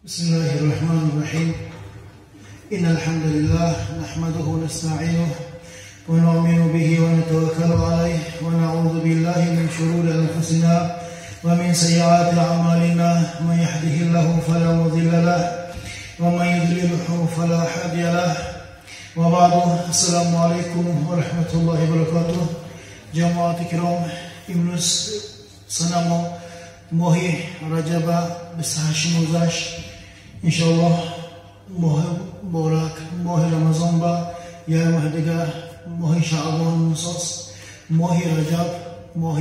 بسم الله الرحمن الرحيم. إن الحمد لله نحمده ونستعينه ونؤمن به ونتوكل عليه ونعوذ بالله من شرور أنفسنا ومن سيئات أعمالنا. من يهده الله فلا مضل له ومن يضلله فلا هادي له. وبعد، السلام عليكم ورحمة الله وبركاته. جماعة کرام، امروز سنم ماه رجب 28 روزش انشاءالله ماه مبارک ماه رمضان با یا ماه دیگه ماه شعبان مساس ماه رجب ماه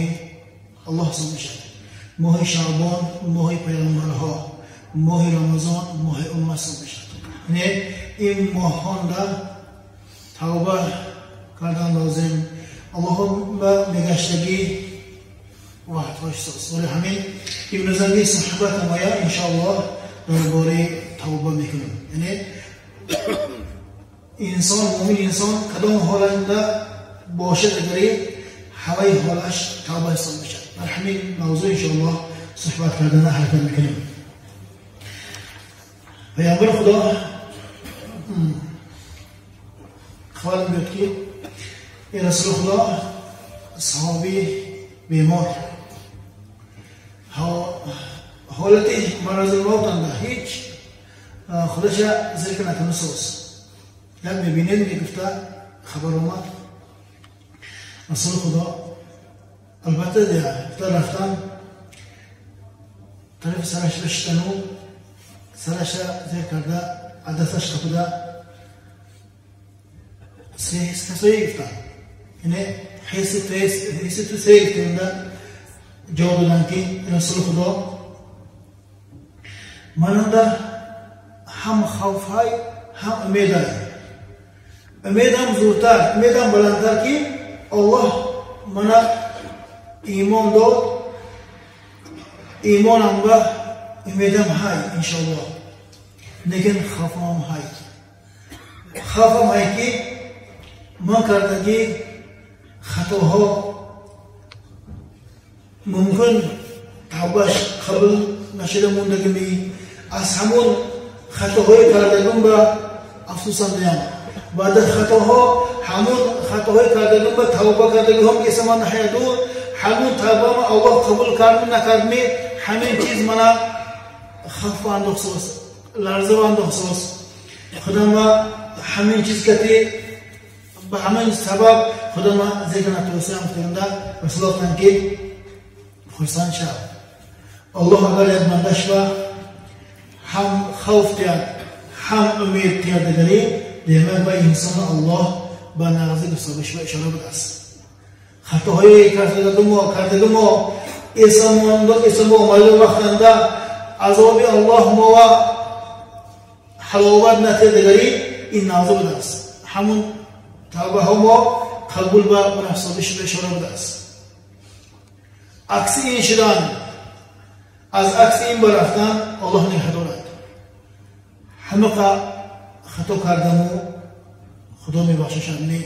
الله سبحانه میشه، ماه شعبان ماه پیامبرها، ماه رمضان ماه امت میشه. یعنی این ماهان را توبه کردن لازم، الله به نگشتگی وقتاش ساز. برای همین امروز صحبت مایا انشاءالله درباره توبه میکنیم. یعنی انسان، مؤمن انسان کدام حالنده باشه دیگری هوای حالش توبه حساب میشه. بر همین موضوع انشاءالله صحبت کردن حرکت میکنیم. پیامبر خدا خبر میاد که ای رسول خدا، صحابی بیمار حالت مرض الموت انده هیچ خودش ذکر نتونست. یک میبینید میگفته خبر اومد رسول خدا، البته دیگه رفتن طرف سرش بشتنو سرش ذکر کرده عدسش خطوده سه کسایی گفتن، یعنی حس تو سه گفتن. جواب دادن که رسول خدا مننده هم خوف های هم امید های، امیدم زودتر امیدم بلندتر که الله من ایمان داد، ایمانم به امیدم های انشاءالله، لیکن خوفم های، خوفم های که من کردگی خطاها ممکن توبهش قبول نشده موندگی می، از همون خطاهای کردگیم به افسوسم دیم. بعد از خطاها همون خطاهای کردگیم به توبه کردگیم هم که سمان نحیدو همون توبه ما الله قبول کرد نکرد می، همین چیز منا خف انداخت، لرزه انداخت. خدا ما همین چیز کتی به همین سبب خدا ما ذکر نتوسیم گفتنده رسول الله که خرسان شد. الله اگر یک بندش و هم خوف تیاد هم امید تیاد دیگری دیمه با انسان الله با نغزی گستابش و اشاره بود است. خطاهای کرده ما ایسان با وقتنده عذاب الله ما و حلاوت نتیه دیگری این نغزی بود است. همون توبه ها ما قبول با حسابش به اشاره بوده است. عکس این شدن، از عکس این برفتن الله نگه دارد. همه خطا کردم و خدا میبخششم نی،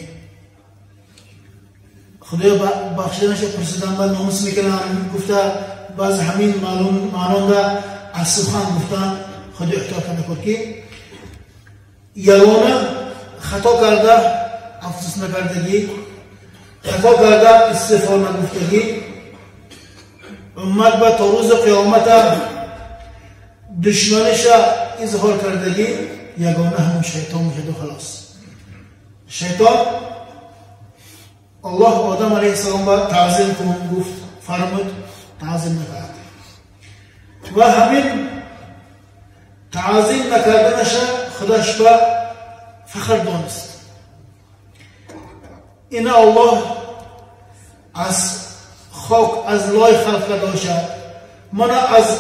خدایا بخشیدنش پرسیدم من ناموس میکنم گفته بعض همین معنی از سخن گفتن خدا احتیاط کنه که یگانه خطا کرده افسوس نکردگی، خطا کرده استغفار نگفتگی، امت به تا روز قیامت دشمنش اظهار کردگی یگانه همون شیطان میشه. خلاص شیطان الله آدم علیه السلام با تعظیم کن گفت فرمود تعظیم نکرد و همین تعظیم نکردنش خودش به فخر دانست. این الله از خاک از لای خلق کرده باشد، من از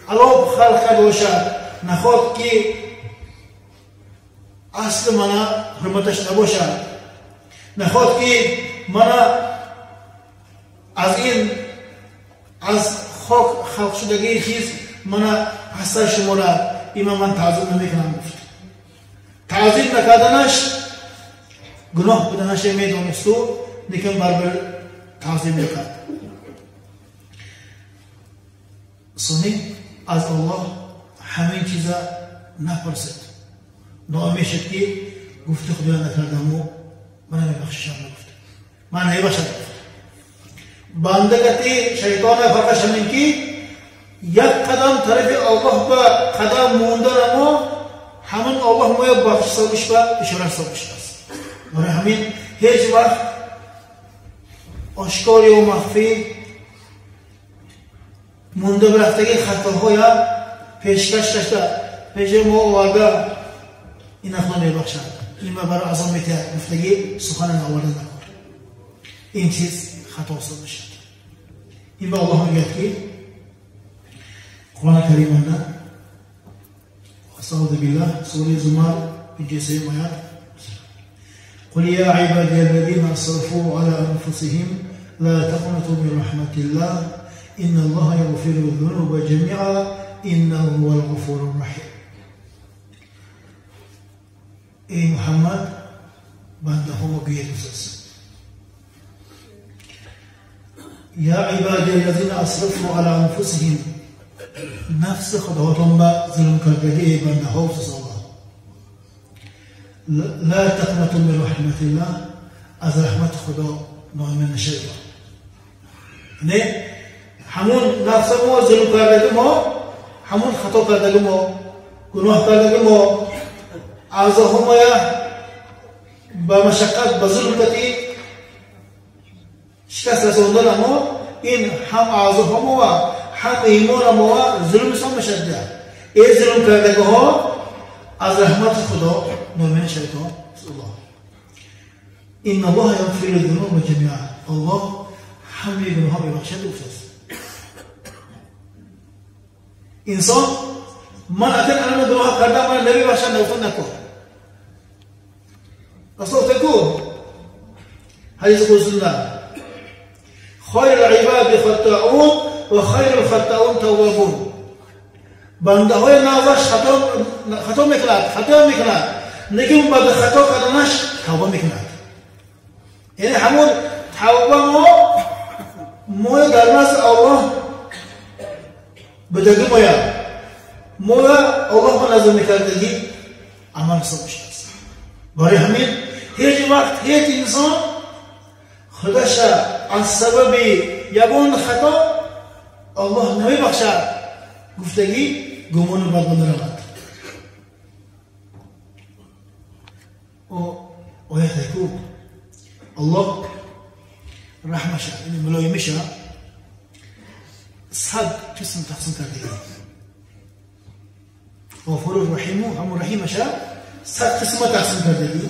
علاب خلق کرده باشد، نخواد که اصل من حرمتش نباشد، نخواد که من از این از خاک خلق شدگی چیز من اصل شمارد، این من تعظیم نمیکنم گفت. تعظیم نکردنش گناه بودنش میدانست و لیکن برابر تعظیم میکرد. سنی از الله ҳамин чиза напурсид, ноумед шуд ки гуфти худоя накардаму мана мебахшишам нагуфт, ман намебахшам гуфт. Бандагати шайтона фарқаш ҳамин ки як қадам тарафи Аллоҳ ба қадам монданамо ҳамин Аллоҳ моя бахшиш ҳисобиш ба ишора ҳисобиш аст. Барои ҳамин ҳеҷ вақт ошкор ё махфӣ монда бирафтаги хатоҳоя пешкаш гашта пеши мо оварда ина худо мебахшад, ин ба барои азоб метиҳад гуфтагӣ сухана наоварда накор. Ин чиз хато ҳисоб мешавад. Ин ба Аллоҳ мегӯяд ки Қуръони Кариманда астаъузу биллаҳ сураи Зумар 53 оят: قل يا عبادي الذين أسرفوا على أنفسهم لا تقنطوا من رحمة الله إن الله يغفر الذنوب جميعا إنه هو الغفور الرحيم. ای محمد بنده ها گوید یا عبادی الذین اسرفوا علی انفسهم، نفس خداوتون به ظلم کردگی بنده ها الله، لا تقنطوا من رحمت الله، از رحمت خدا ناامید نشوید. نه همون نفس ما ظلم کردگی ما، همون خطا کردگی ما، گناه کردگی ما، اعضاها با مشقت با ظلم کتی شکست رسوندن ما، این هم اعضاها ما و هم ایمان ما ظلم حساب میشد. ای ظلم کردگی ها از رحمت خدا ناامید شوید. الله ان الله یغفر الذنوب جمیعا، الله همه گناه میبخشد. گفت انسان من اصلا الان گناه کردم من نمیبخشم نگفتن نکن. اصلا تکو حدیث قدسی خیر العباد خطاؤون و خیر الخطاؤون توابون. بنده های نازش خطا میکند، خطا میکند، لیکن بعد خطا کردنش توبه میکند. یعنی همون توبه ما در نزد الله بدگی مایا ما الله نظر میکردگی عمل حساب میشه. برای همین هیچ وقت هیچ انسان خودش از سبب یگان خطا الله نمیبخشد گفتگی گمان بد ندارد. او آیت کو الله رحمش یعنی ملایمش 100 قسم تقسیم کرده. غفور الرحیم همون رحیمش 100 قسم تقسیم کرده.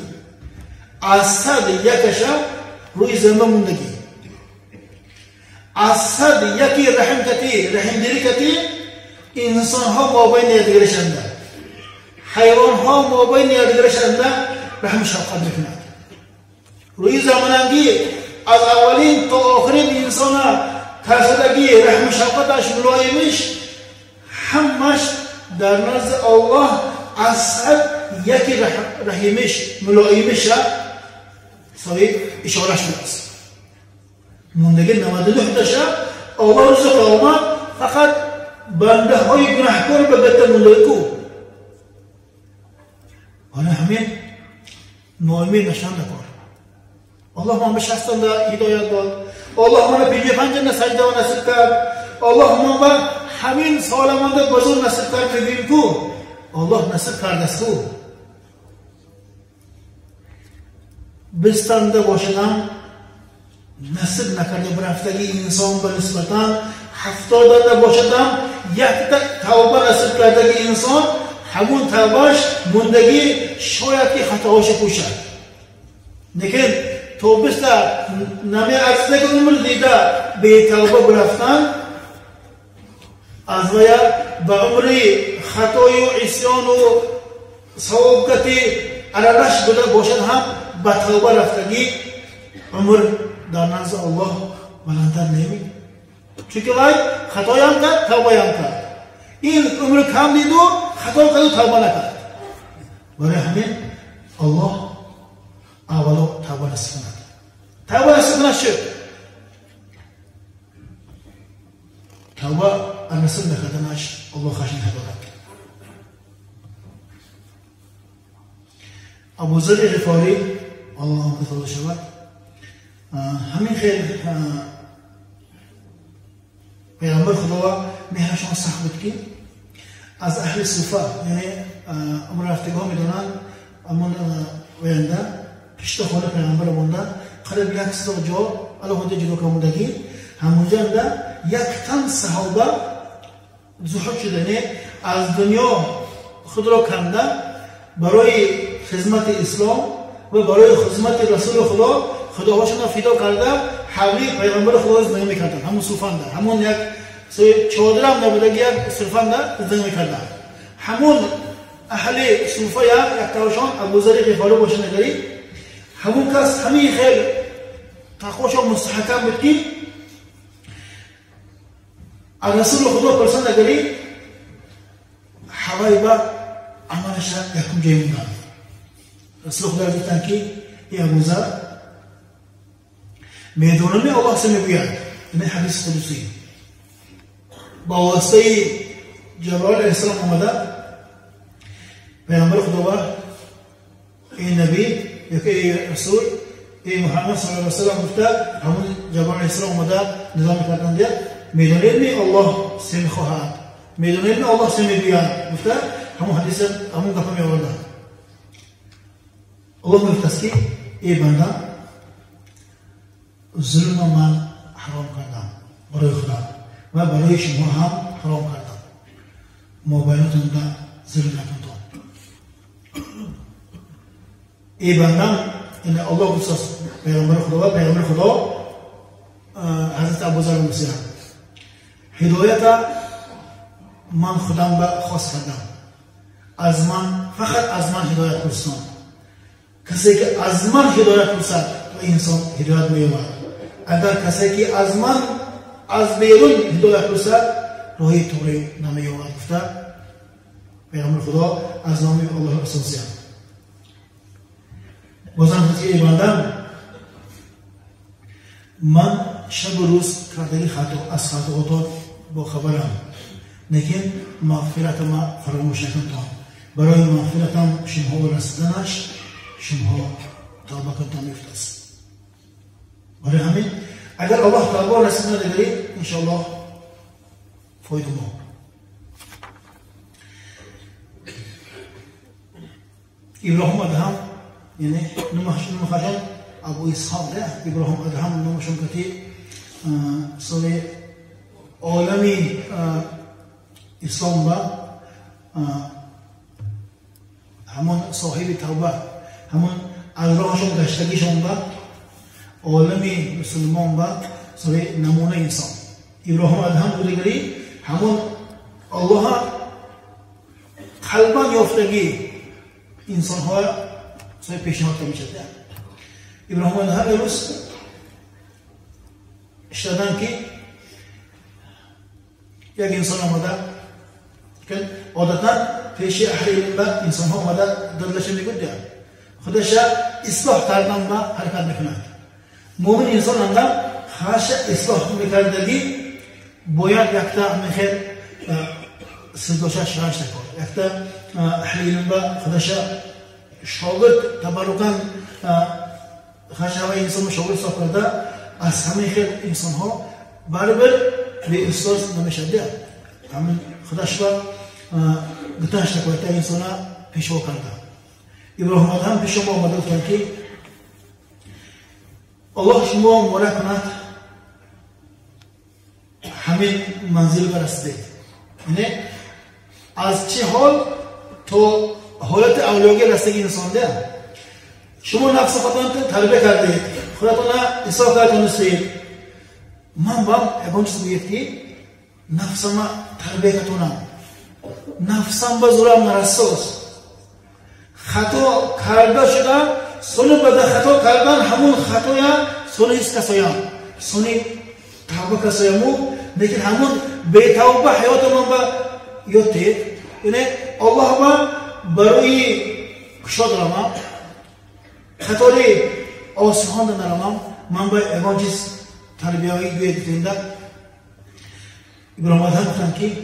از 101 روی زمین موندگی، از 101 رحم کتی رحم دلی کتی انسان ها مابین یکدیگرشنده، حیوان ها مابین یکدیگرشنده رحم شفقت میکند. روی زمانگی از اولین تا آخرین انسان ترسدگی رحم شفقتش ملایمش همش در نزد الله از 101 رحیمش ملایمش سوی اشارهش است. موندگی 99 تاشه الله روز قیامت فقط بنده های گناهکار به بهتر مونده کو. حالا همین ناامید نشان نکن. الله ما به 60 هدایت داد، الله ما 55 سجده و نصیب کرد، الله ما به همین سال مانده بزرگ نصیب کرد که کو الله نصیب کرده است کو. بستنده باشدم نصیب نکرده برفتگی انسان به نسبتا 70 باشدم یک توبه نصیب کردگی انسان همون توبهش موندگی شاید که خطاهاش پوشد. لیکن توبه نمی ارزده که عمر دیده به توبه برفتن از ویا به عمری خطای و عصیان و ثوابکتی عربش بوده باشد هم به توبه رفتگی عمر در نزد الله بلندتر نمی، چون وای خطایم کرد توبه هم کرد. این عمر کم دید و خطا کرد و توبه نکرد. برای همین الله اولا توبه نصیب کند، توبه نصیب کند شد. توبه نصیب نکردنش الله خشم ندارد. Абузари Ғифорӣ Аллоҳ розӣ шавад, ҳамин хел پیغمبر خدا مهرشان سخت بود که از اهل صوفه، یعنی امر رفتگاه میدونن امون وینده پشت خانه پیغمبر مونده قریب یک سال جا علاوه جدا کموندگی همونجا یک تن صحابه زهد شده، یعنی از دنیا خود را کنده برای خدمت اسلام و برای خدمت رسول خدا خداهاشون را فدا کرده حولی پیغمبر خدا زندگی میکردن. همون صوفنده همون یک چادر هم نبوده، یک صرفنده زندگی میکردن. همون اهل صوفه یک تاشان ابوذر غفاری باشه نگری همون کس همین خیلی تقواشان مستحکم بود که از رسول خدا پرسان نگری حوای با عملش یکم جای موندن. رسول خدا گفتن که ای ابوذر میدونم الله سه میگوید، این حدیث قدسی با واسطه جبرائیل علیه السلام آمده پیغمبر خدا ای نبی یا ای رسول ای محمد صلی الله علیه وسلم گفته همون جبرائیل علیه السلام آمده نظام کردن دیگه میدونید می الله سه میخواهد، میدونید می الله سه میگوید، گفته همون حدیث همون گفته میآورده. الله میگفت که ای بنده ظلم من حرام کردم برای خدا و برای شما هم حرام کردم، ما بینتون ده ظلم نکنتون. ای بندم، یعنی الله گفت پیغمبر خدا پیغمبر خدا حضرت ابوذر گفت هدایت من خودم به خاص کردم، از من فقط از من هدایت پرسان، کسی که از من هدایت پرسد و انسان هدایت می‌یابد. اگر کسی که از من از بیرون هدایت پرسد راهی توری نمی‌یابد. گفته پیغمبر خدا از نام الله اساسی. بازم گفت ای بندم من شب و روز کردگی خطا از خطاات با خبرم، لیکن مغفرت ما فراموش نکنتان، برای مغفرتم شما رسیدنش شما توبه کنتان میفت است. برای همین اگر الله توبه رسیدن نداری انشاءالله فایده ما. ابراهیم ادهم، یعنی نمخشان ابو اسحاق ده ابراهیم ادهم نمشون کتی سال عالمی اسلام با همون صاحب توبه همون از راهشون گشتگیشون با عالمی مسلمان با سال نمونه انسان ابراهیم ادهم بودگری همون الله قلبا یافتگی انسان ها سال پیشنهاد میشد. ابراهیم ادهم روز شدن که یک انسان آمده که عادتا پیش اهل علم انسان ها آمده دلش میگوید خودش اصلاح کردن با حرکت میکند. مؤمن انسان آنده خاش اصلاح میکردگی باید یکتا میخیر سرداشا شرانش نکرد، یکتا اهل علم خودش شاگرد تبرکان خاش همه انسان شاگرد صاف کرده از همه خیر انسان ها برابر به استاد نمیشد. همین خودش را گتاش نکرد انسان پیشوا کرده. ابراهیم ادهم پیش شما آمده گفتند که الله شما مبارک کند همین منزل برسیدید، یعنی از چه حال تا حالت اولیاگی رسیدگی انسان ده شما نفس خودتان تربیه کردید، خودتان اصلاح کردید. من با یکان چیز میگه که نفسم تربیه کردم، نفسم به زورم نرسوس خطا کرده شده سونی بده خطا کردن همون خطایا سونی هیچ کسایم سونی توبه کسایمو لیکن همون بی توبه حیات من با یاد دید. یعنی الله با برای کشاد رامم خطاری آسمان نرامم من با یکان چیز تربیه‌ای گوید گفتنده. ابراهیم ادهم گفتن که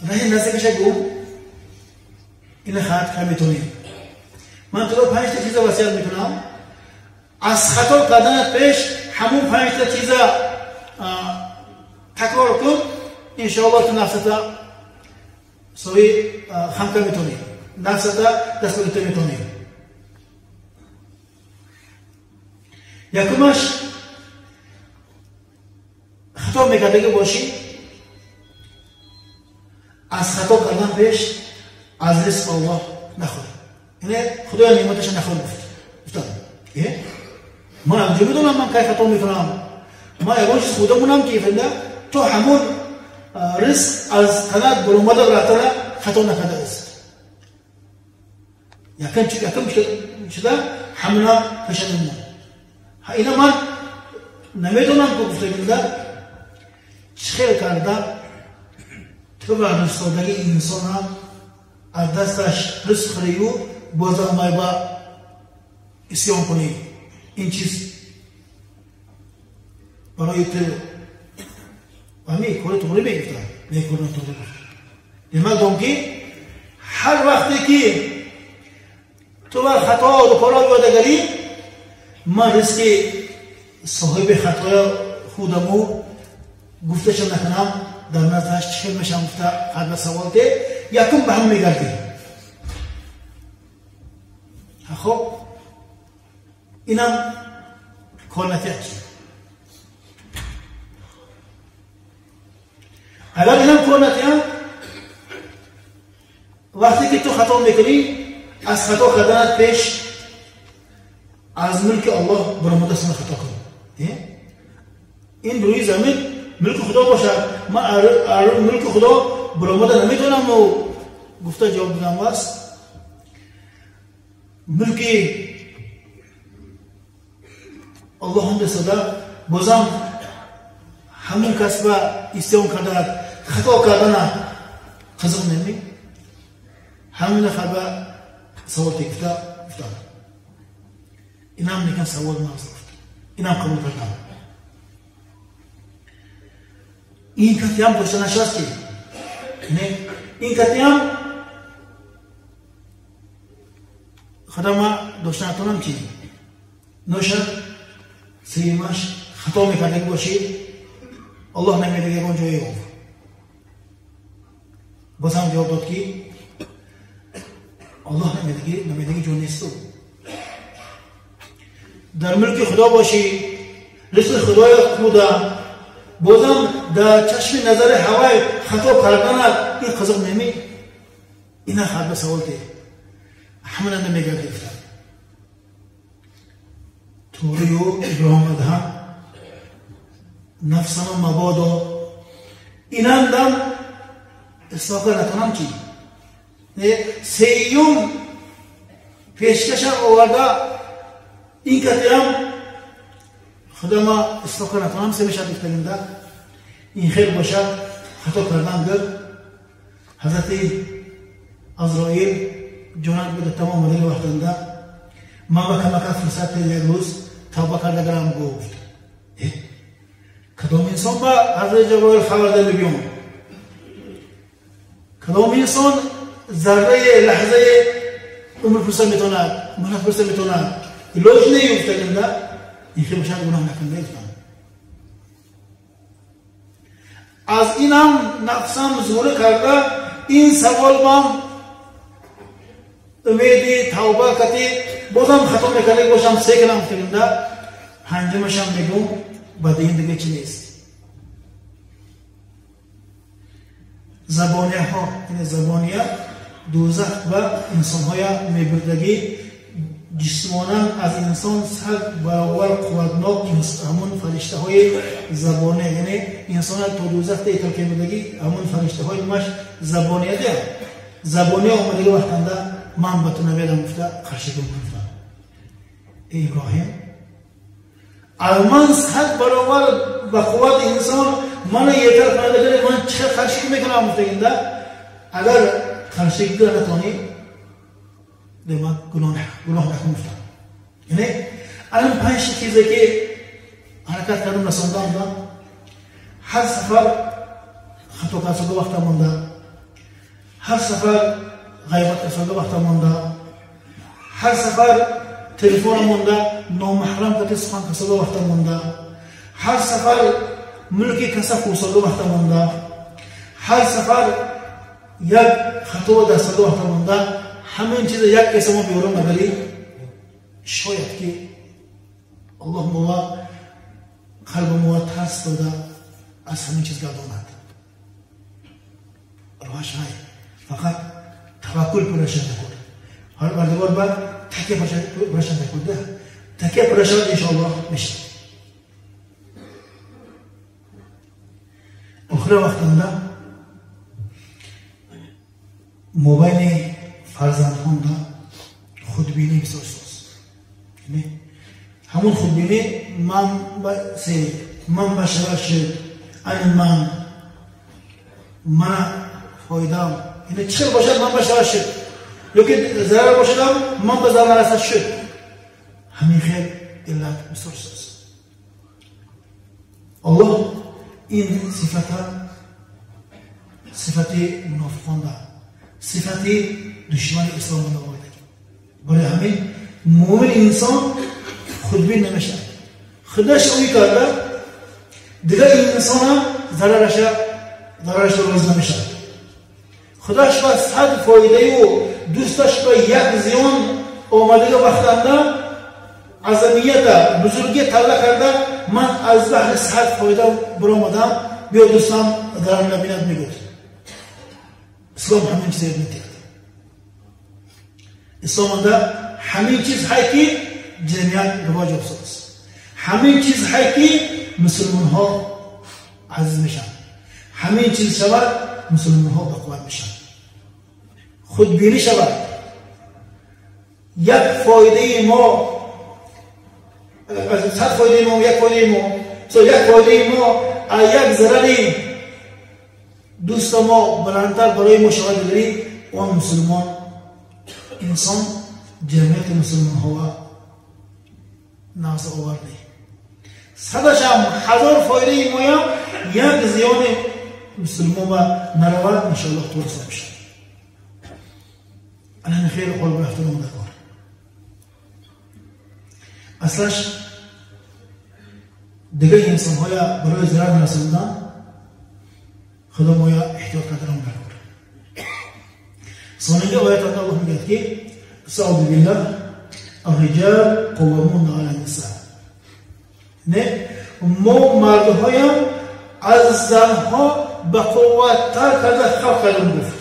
راه نزدیکش گفت ина хат кам метонӣ. Ман туро 5 та чиза васият мекунам. Аз хато карданат пеш ҳамун 5 та чиза такрор кун, иншоаллоҳ ту нафсата сои хам кар метонӣ, нафсата даст гирифта метонӣ. Якумаш, хато мекардагӣ бошӣ, аз хато кардан пеш аз ризқ Аллоҳ нахӯр. Яъне Худоя неъматаша нахӯр гуфт. Гуфтам, ман аз куҷо медонам ман кай хато мекунам? Ман ягон чиз хӯрда монам ки фанда то ҳамон ризқ аз танат баромада рафтана хато накардааст. Якум шуда ҳамона пеша мемонад. Ина ман намедонам ку гуфтагинда чӣ хел карда ту ва ризқдодагии инсона аз дасташ ризқ хӯрию бозам май ба исён кунӣ. Ин чиз барои ту ҳами кори туғри мегуфта, не кори нотуғри гуфта. Демак дон ки ҳар вақте ки ту ва хато рӯпаро ёдагарӣ, ман ризқи соҳиби хатоя худаму гуфташа накунам, дар наздаш чӣ хел мешавам гуфта қадра савол те якум ба ҳам мегардӣ. Хоб, инам кор натиҷа. Агар инам кор натиҷа, вақте ки ту хато мекунӣ, аз хато карданат пеш аз мулки Аллоҳ баромада сана хато кун. Ин рӯи замин мулки Худо бошад, ман мулки Худо баромада наметавонам гуфта ҷавоб додам аст. Мулки Аллоҳ ҳам дасада бозам ҳамун кас ба исён карданат, хато кардана қизиқ неми? Ҳамун нафар ба савол гуфта гуфтам. Инам лекин савол нағз гуфт. Инам қабул кардам. Ин катиам дошта нашаст ки не, ин катиам худама дошта натонам ки ношад. Сеюмаш, хато мекардагӣ бошӣ, Аллоҳ намедига ягон ҷое ёфт. Боз ҳам ҷавоб дод ки Аллоҳ намедиги ҷо несту. Дар мулки Худо бошӣ, ризқи Худоя худа, бозам дар чашми назари ҳавай хато карданат ин қизиқ неми? Ина хат ба савол те ҳамана намегардӣ гуфтам. Туғрию Иброҳим Адҳам нафсама мабодо инандам ислоҳ натонам ки сеюм пешкаша оварда ин катиам худама ислоҳ натонам се мешад гуфтагинда ин хел бошад хато кардан гӯр. Ҳазрати Азроил ҷонат буда тамом омадаги вақтанда ман ба камака фурсат як рӯз тавба карда гарам гуфт. Кадом инсон ба ҳазрати Ҷаброил хабар да мебиём? Кадом инсон зарраи лаҳзаи умр пурса метавонад, муҳлат пурса метавонад? Илоҷ неюфтагинда ин хел бошад гуноҳ накунда гуфтам. Аз инам нафсам зура карда ин савол бам умеди тавба кати бозам хато мекарда бошам се калам гуфтагинда панҷумашам мегӯм баъди ин дига чи нест. Забонияҳо, яъне забония дӯзах ва инсонҳоя мебурдагӣ ҷисмонан аз инсон 100 баробар қувватнок ҳамон фариштаҳои забония, яъне инсона то дӯзах итол мебурдагӣ ҳамон фариштаҳои маш забония де забония омадагӣ вақтанда ман ба ту намедам гуфта қарши гуфтам. Эй Иброҳим, аз ман 100 баробар ба қуввати инсон мана етар кунанда ман чӣ қаршӣ мекунам гуфтагинда агар қаршӣ натонӣ демак гуноҳ накун гуфтам. Яъне алан 5 чизе ки ҳаракат кардам расондам да ҳар сафар хато карда вақта монда, ҳар сафар ғайбат касада вақта монда, ҳар сафар телефон монда, номаҳрам кати сухан касада вақта монда, ҳар сафар мулки каса хусада вақта монда, ҳар сафар як хато дастада вақта монда, ҳамин чиза як каса мо биёрам нагари, шояд ки Аллоҳ мова қалби мова тарс дода аз ҳамин чиз гардонад. Роҳаш ҳай, фақат таваккул пурашан накун, Парвардигор ба такя пурашан накун, да такя пурашад иншоаллоҳ мешавад. Охири вақтанда мобайни фарзандҳонда худбинӣ бисёр соз. Ҳамон худбинӣ ман ман ба шава шуд, ани ман мана фоидам, яъне чӣ хел бошад ман ба шава шуд, ёки зарар бошадам ман ба зарар нарасад шуд. Ҳамин хел иллат бисёр соз. Аллоҳ ин сифата сифати мунофиқонда, сифати душмани исломонда оварда. Барои ҳамин муъмин инсон худбин намешавад, худаш ӯй карда дигар инсонам зарарашро роз намешавад. Худаш ба 100 фоидаю дӯсташ ба як зиён омадага вақтанда азамията бузургия талла карда, ман аз баҳри 100 фоида биромадам, биё дӯстам зарар набинад мегӯяд. Ислом ҳамин чиз метиҳад. Исломанда ҳамин чиз ҳай ки ҷамъият ривоҷ ёфтааст, ҳамин чиз ҳай ки мусулмонҳо азиз мешаванд, ҳамин чиз шавад мусулмонҳо бақувват мешаванд. Худбинӣ шавад, як фоидаи мо 100 фоидаи мо, як фоидаи мо, як фоидаи мо аз як зарари дӯста мо баландтар барои мо шавад, дигари он мусулмон инсон ҷамъияти мусулмонҳоа нағз оварде. Садашам 1000 фоидаи моям як зиёни мусулмон ба наравад, иншоаллоҳ тур ҳисоб мешавад. Ана хеле ҳол рафтан дар кор. Аслаш дигар инсонҳоя барои зарар нарасондан худо моя эҳтиёт кардан дар кор. Сонинги оятанда Аллоҳ мегӯяд ки استعوذ بالله الرجال قوامون على النساء. نه ما مردهایم از زنها به قوتتر کرده خلق کردن گفت،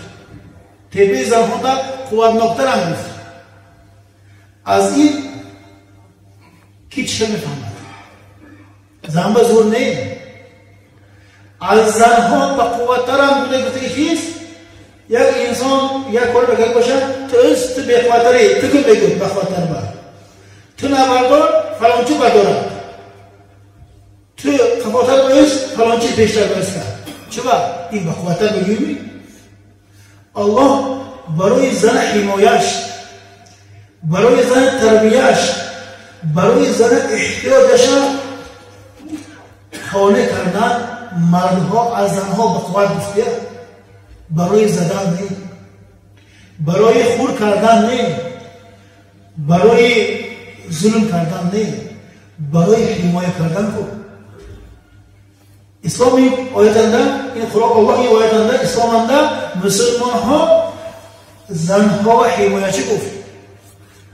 تبه زنها در قوتناکتر هم گفت. از این کی چه میفهمد؟ زن به زور نه، از زنها به قوتتر هم بوده. گفته که چیست؟ یک انسان یک کار بکرد باشد، تو است بخواتری تو کن بگو بخواتر بر تو نبردار فلانچو بردارد، تو قفاتر باید فلانچی پیشتر باید کرد. چرا؟ این بخواتر بگویی؟ الله برای زن حمایش، برای زن تربیهش، برای زن احتیاجش خانه کردن مردها از زنها به قوت گفته، برای زدن نه، برای خور کردن نه، برای ظلم کردن نه، برای حمایه کردن کو. اسلام آیتında این قرآن الله آیتında اسلامında مسلمان ها زنها حمایه گفت،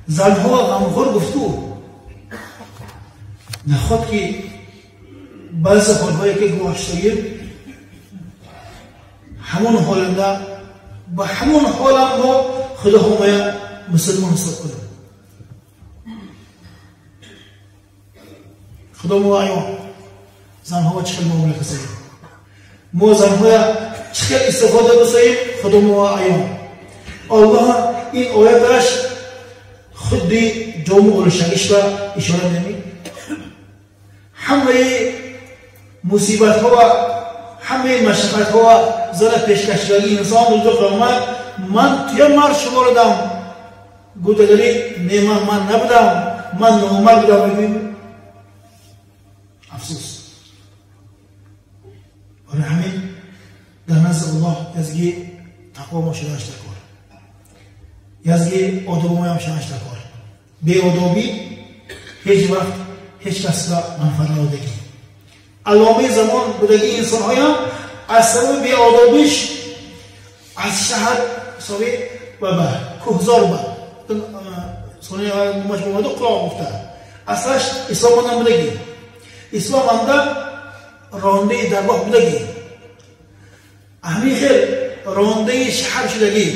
زنها غمخور گفت. نخواد که بعضی حالهایی که گواشتگیر همون حالنده با همون حالم با خدا همه مسلمان حساب کنم. خدا ما ایان زنها چه معامله کسیم، ما زنها چه استفاده بسیم، خدا ما ایان. الله این آیتش خودی جامع الشگیش و اشاره نمی همه مصیبت ها و همه مشقت ها و زن پیشکشگی انسان روز قیامت من توی مرد شماردم گودگری نه من نبودم، من نامرد بودم. بگویم افسوس. برای همین در نزد الله ازگی تقوا ما شده کار. Язги одобоям шанаш такор. Беодобӣ ҳеҷ вақт ҳеҷ касра манфаат надодагӣ. Алломаи замон будаги инсонҳоям аз сабаби беодобиш аз шаҳр ҳисоби ва ба кӯҳзор ба номаш омаду қулоқ гуфта. Аслаш ислом будагӣ. Ислом анда рондаи даргоҳ будагӣ. Ҳамин хел рондаи шаҳр шудагӣ.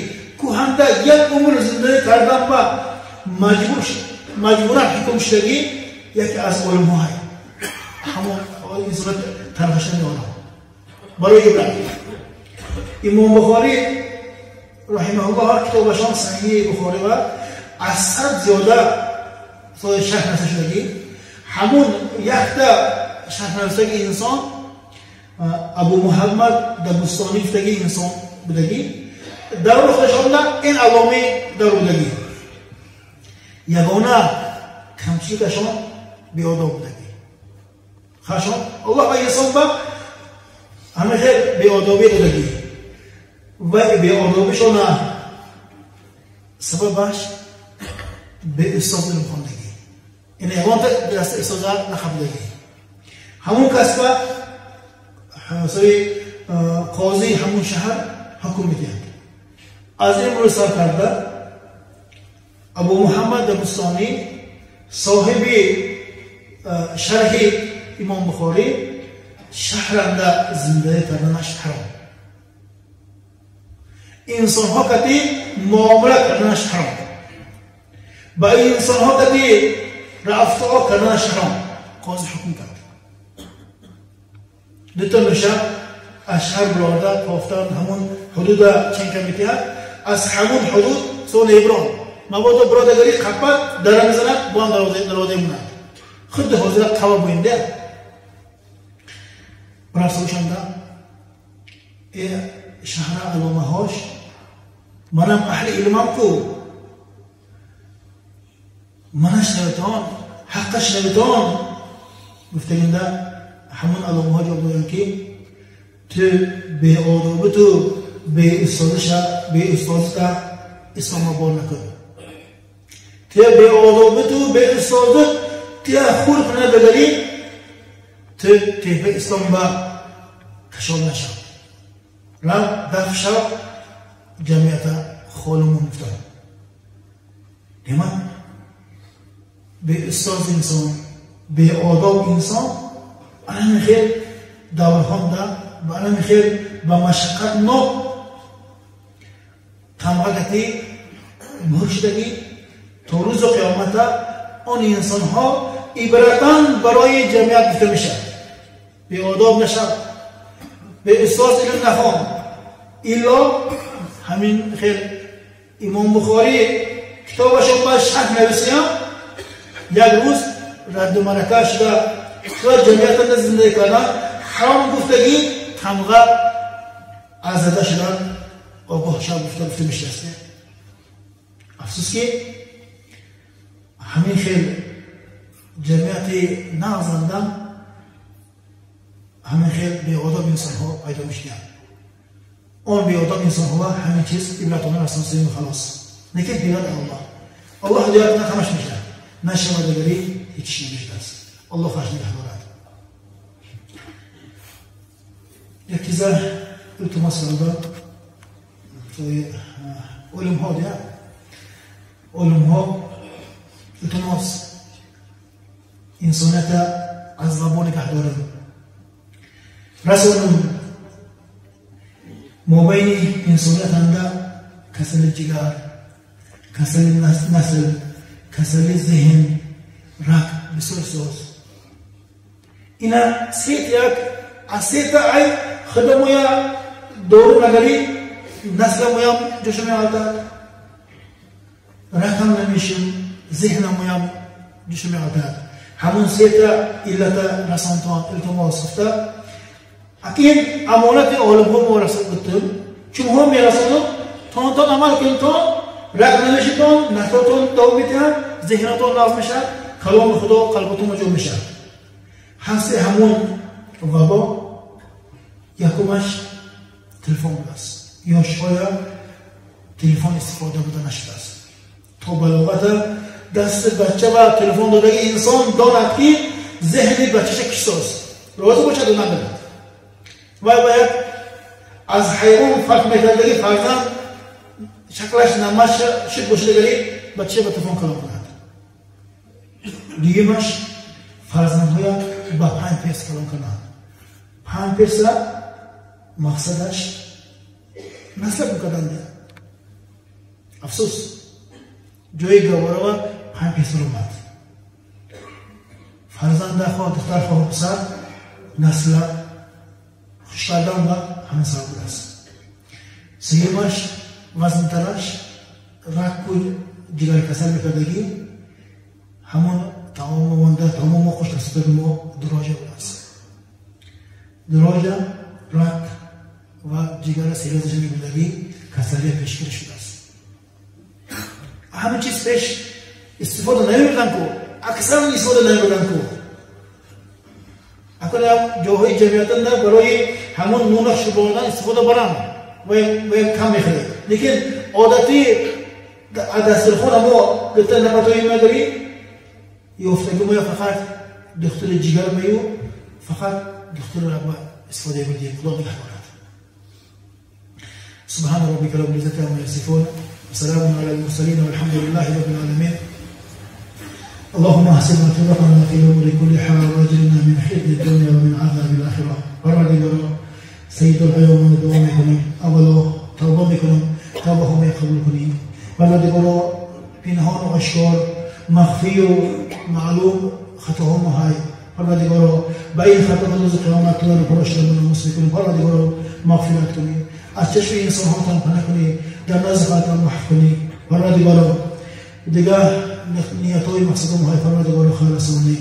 Кӯҳанда як умр зиндагӣ кардан ба маҷбуран ҳукм шудагӣ яке аз олимҳои ҳамон инсонат тарғаша меорад. Барои ибрат. Имом Бухорӣ раҳимаҳуллоҳ китобашон Саҳиҳи Бухорӣ ва аз сад зиёда соли шарҳ нависта шудагӣ. Ҳамун якта шарҳ навистаги инсон Абу Муҳаммад Дабустонӣ гуфтаги инсон будагӣ. Даври худашонда ин алломаи давр будагӣ. Ягона камчиликашон беодоб будагӣ. Хашон Аллоҳ ба инсон ба ҳама хел беодобӣ додагӣ. Ва беодобишона сабабаш беустоз илм хондагӣ. Ин ягонта даста устоза нахабудагӣ. Ҳамун касба ҳисоби қозии ҳамун шаҳр ҳукм медиҳад. Аз имрӯз сар карда Абу Муҳаммад Дабустонӣ соҳиби шарҳи Имом Бухорӣ шаҳранда зиндагӣ карданаш ҳаром. Инсонҳо кати муомила карданаш ҳаром. Ба инсонҳо кати рафтор карданаш ҳаром. Қози ҳукм кард. Дута меша аз шаҳр бирода кофтан ҳамун ҳудуда ченка метиҳад. Аз ҳамун ҳудуд сон иброн. Мабодо биродари қаппат дара мезанад, бо ҳам дарода мемонад. Худи ҳозира қава буинда. Расулшанда э шаҳра аломаҳош манам аҳли илмам ку мана шунавитон ҳаққа шунавитон гуфтагинда ҳамун аломаҳо ҷавоб доданд ки ту беодобӣ ту беустозиша беустозита исломро бор накун. Ту беодобӣ ту беустозӣ ту хулқ набадарӣ ту теҳфаи ислом ба кашол нашав. Рав даф шав ҷамъията холумон гуфтанд. Демак беустоз инсон беодоб инсон ана хел даврҳонда ва ана хел ба машаққатнок тамғагати муҳр шудагӣ то рӯзи қиёмата он инсонҳо ибратан барои ҷамъият гуфта мешавад. Беодоб нашав, беустоз илм нахон. Илло ҳамин хел Имом Бухорӣ китобашон ба шарҳ нависиям як рӯз радду марака шуда ва ҷамъиятанда зиндагӣ кардан ҳаром гуфтагӣ тамға аз зада шудан огоҳ шав гуфта гуфта мешудааст. Афсӯс ки ҳамин хел ҷамъияти нағзанда ҳамин хел беодоб инсонҳо пайдо мешуданд. Он беодоб инсонҳо ҳамин чиз ибратона расонсием халос. Лекин ҳидоят Аллоҳ. Аллоҳ ҳидоят на ҳамаш мешавад. Нашавад дигари ҳеҷ чиз намешудааст. Аллоҳ хаш нигаҳ дорад. Як чиза илтимос карда олимҳо дия олимҳо илтимос инсонията аз вабо нигаҳ дорем. Расонум мобайни инсониятанда касали ҷигар, касали насл, касали зеҳн, рак бисёр соз. Ина сет як аз сета ай худамоя дору нагарӣ насламоям ҷоша меғалтад, ракам намешим, зеҳнамоям ҷоша меғалтад. Ҳамун сета иллата расонтон илтимос гуфта акин амонати олимҳо мо гуфтем чунҳо мерасонум тонтон амал кунтон рак намешитон наслотон давом метиҳад, зеҳнатон нағз мешавад, каломи Худо қалбатон ҷо мешавад. Ҳасти ҳамун вабо якумаш телефон будааст. Ёшҳоя телефон истифода буда нашудааст. То балоғата даст бача ва телефон додаги инсон донад ки зеҳни бачаша кишсоз розӣ бошад ё надонад. Вай бояд аз ҳайвон фарқ мекардаги фарзанд шаклаш намаш шуд бошадагари бача ба телефон калом кунад. Дуюмаш фарзандҳоя ба памперс калом кунанд. Памперса мақсадаш насл мекарданд. Афсӯс, ҷои гаҳворава памперс омад. Фарзанда хоҳ духтар хоҳ писар насла хуш кардан ва ҳамин сабаб будааст. Сеюмаш вазнтараш раку ҷигаркасал мекардагӣ ҳамон таомо монда таомо мо хуш дастаги мо дурожа будааст. Дурожа рак ва ҷигара сериозаша мебудагӣ касалия пешгирӣ шудааст. Ҳама чиз пеш истифода намебурдан ку, аксаран истифода намебурдан ку. Акун ҷоҳои ҷамъиятанда барои ҳамон нуна шурбодан истифода баранд ва кам мехӯред. Лекин одати дастархона мо гирифта напатои мегарӣ ёфтаги моя фақат духтури ҷигар мею фақат духтури рагба истифода мебурдем. Худо нигаҳ дорад. Субҳана роббика роббил иззати амма ясифун وسلام على المرسلين والحمد لله رب العالمين. اللهم احسن عاقبتنا في الامور كلها واجرنا من خزي الدنيا ومن عذاب الاخره. پروردگارا سید الحیوان دعا میکنیم، اولا توبه میکنیم، توبه ها قبول کنیم. پروردگارا پنهان و آشکار، مخفی و معلوم خطاها ما های پروردگارا به این خطا روز قیامت تو رو پرش ناموس میکنیم. پروردگارا مغفرت کنی، از چشم انسان ها تن پناه کنی، در نزد خاطر محو کنی. پروردگارا دیگه نیت‌های مقصد های پروردگارا خالصانه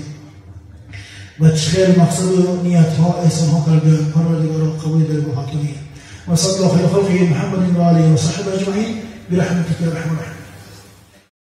و خیر مقصد و نیت‌ها احسان‌ها کرده پروردگارا قبول درگاه کنی. و صلی الله خیر خلقه محمد و آله و صحبه اجمعین برحمتک یا ارحم الراحمین.